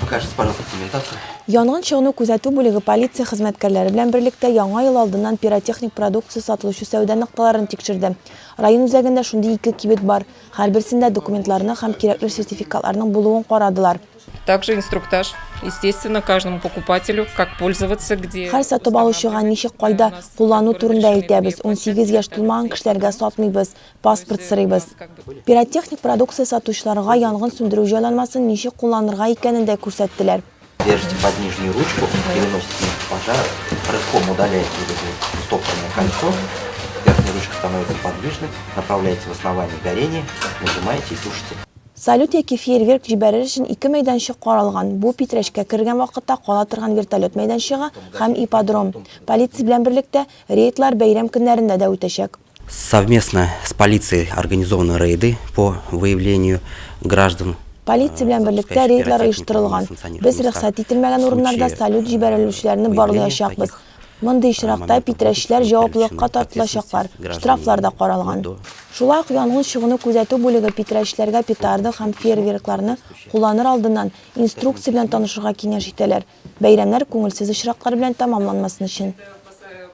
Покажите, пожалуйста, документацию. Янгын чыгуны күзәтү бүлеге полиция хезмәткәрләре белән берлектә Яңа ел алдыннан пиротехник продукция сатылучы сәүдә нокталарын тикшерде. Район үзәгендә шундый ике кибет бар. Һәрберсендә документларны һәм кирәкле сертификатларның булуын карадылар. Также инструктаж, естественно, каждому покупателю, как пользоваться, где. Һәр сатып алучыга ничек, кайда куллану турында әйтәбез. 18 яшь тулмаган кешеләргә сатмыйбыз, паспорт сорыйбыз. Пиротехник продукция сатучыларга янгын сүндерү җайланмасын ничек кулланырга икәнен дә күрсәттеләр. Держите под нижнюю ручку, переносите место пожара, рывком удаляете вот это вот стопорное кольцо, верхняя ручка становится подвижной, направляете в основание горения, нажимаете и тушите. Салют яки фейерверк җибәрер өчен ике мәйданчык каралган, бу Питрәчкә кергән вакытта кала торган вертолет мәйданчыгы һәм ипподром. Полиция белән берлектә рейдлар бәйрәм көннәрендә дә үтәчәк. Совместно с полицией организованы рейды по выявлению граждан. Полиция белән берлектә рейдлар оештырылган. Без рөхсәт ителмәгән урыннарда салют җибәрелүчеләрне барлыячакбыз. Мондый очракта питрәчлеләр җаваплылыкка тартылачаклар, штрафлар да каралган. Шулай ук янгын чыгуны күзәтү бүлеге питрәчлеләргә петарда һәм фейерверкларны кулланыр алдыннан инструкция белән танышырга киңәш итәләр, бәйрәмнәр күңелсез очраклар белән тәмамланмасын өчен.